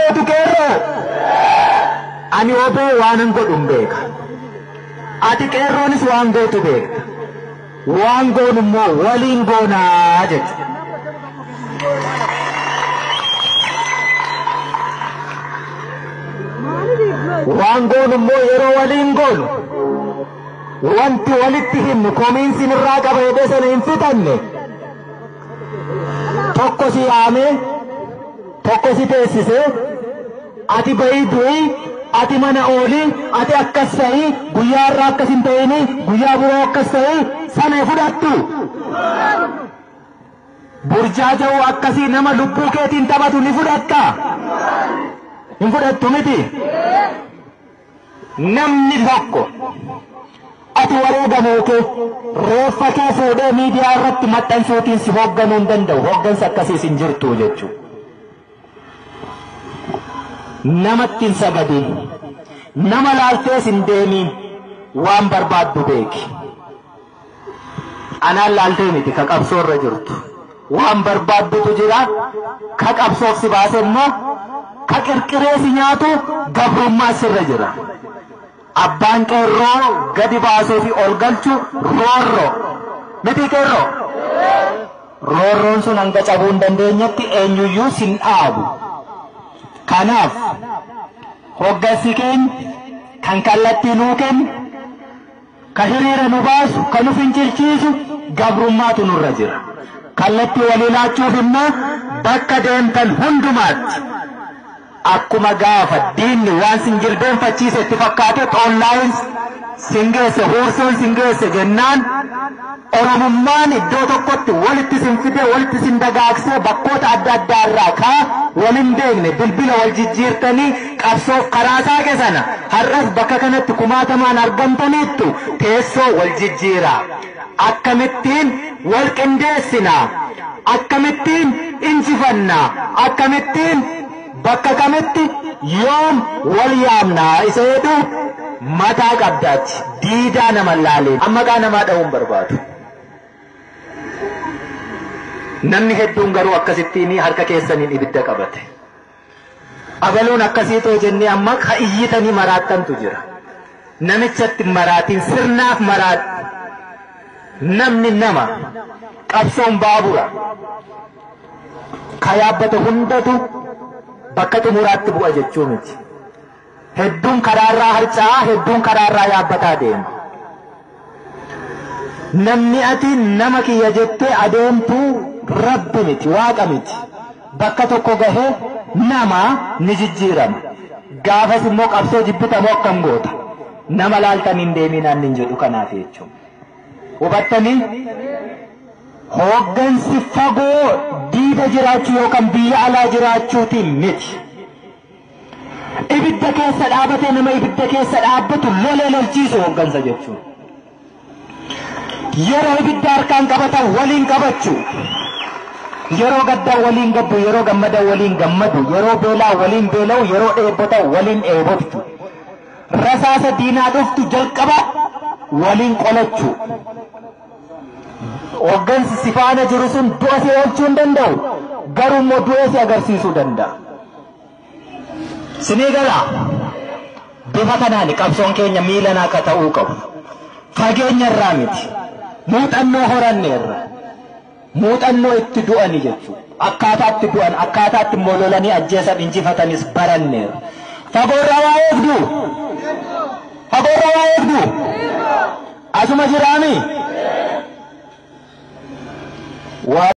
gootu qeerroo? Ani obee waanan godhu hin beeka. Ati qeerroonis waan gootu beekta. Waan goonu immoo waliin goonaa jechuudha. Waan goonu immoo yeroo waliin goonu wanti walitti himnu komiinsi irraa qaba jedhee sana hin fixanne tokko si yaamee tokko si teessisee ati bahii du'ii ati mana oolii ati akkas ta'ii guyyaa irraa akkas hin ta'inii guyyaa biroo akkas ta'ii sana fudhattu. Burjaaja'uu akkasii nama lubbuu keetiin taphatu ni fudhatta. Hin fudhattu miti. Namni tokko ati wareegamuu kee reeffa kee fuudhee miidiyaa irratti maxxansuutiin si hoogganuu hin danda'u. Hooggansa akkasiis hin jirtu jechuudha. Namatti hin sagadin, nama laaltees hin deemiin, waan barbaaddu beeki. Anaan laaltee miti ka qabsoo irra jirtu. Waan barbaaddutu jira, ka qabsoof si baase immoo ka qirqiree si nyaatu gabrummaa sirra jira. Abbaan qeerroo gadi baasuu fi ol galchu roorroo. Miti qeerroo? Roorroon sun hanga cabuu hin dandeenyetti eenyuyyuu sin dhaabu. Kanaaf hoggansi keenya kan kallattii nuu kennu, ka hiriira nu baasu, ka nu fincilchiisu gabrummaatu nurra jira. Kallattii walii laachuuf immoo bakka deemtan hundumaatti akkuma gaafa diinni waan sin jilbeenfachiise itti fakkaate xoollaayin sin geesse huursuun sin geesse jennaan Oromummaan iddoo tokkotti walitti sin fide walitti sin dagaagsee bakkoota adda addaa irraa kaa walin beekne bilbila wal jijjiirtanii qabsoof karaa saaqe sana har'as bakka kanatti kumaatamaan argamtaniittu teessoo wal jijjiiraa. Akkamittiin wal qindeessinaa? Akkamittiin injifannaa? Akkamittiin bakka kamitti yoom wal yaamnaa? Isa jedhu mataa qabdaati. Diidaa nama laaleen amma maqaa namaa dha'uun barbaadu. Namni hedduun garuu akkasittiin harka keessaniin ibidda qabate. Abaluun akkasii ta'e jennee amma ka iyyitanii maraattantu jira. Namichatti maraatiin sirnaaf maraadhu. Namni nama qabsoon baabura. Ka yaabbate hundatu bakka xumuraatti bu'a jechuu miti. Hedduun karaarraa harca'aa, hedduun karaarraa yaabbataa deema. Namni ati nama kiyya jettee adeemtu rabbi miti, waaqa miti. Bakka tokko gahee nama ni jijjiirama. Gaafas immoo qabsoo jibbitamoo akkam goota? Nama laaltanii hin deeminaan hin jedhu kanaaf jechuudha. Hubattanii? Hooggansi fagoo diida jiraachuu yookaan biyya alaa jiraachuutiin miti. Ibidda keessa dhaabatee nama ibidda keessa dhaabbatu lolee lolchiisu hooggansa jechuudha. Yeroo ibidda harkaan qabatan waliin qabachuu. Yeroo gaddaa waliin gaddu, yeroo gammadan waliin gammadu, yeroo beelaa waliin beela'u, yeroo dheebotan waliin dheebotu. Rasaasa diinaa dhuftu jalqaba waliin qolachuu. Hooggansi si faana jiru sun du'a si oolchuu hin danda'u, garuu immoo du'ee si agarsiisuu danda'a. Sinii galaa? Bifa kanaan qabsoon keenya miilanaa akka ta'uu qabu. Fageenya irraa miti. Muuxannoo horanneerra. Muuxannoo itti du'ani jechuudha. Akkaataa itti du'an, akkaataa itti immoo lolanii ajjeesan injifatanis baranneerra. Fagoorraa waa eegdu? Fagoorraa waa eegdu? Asuma jiraami?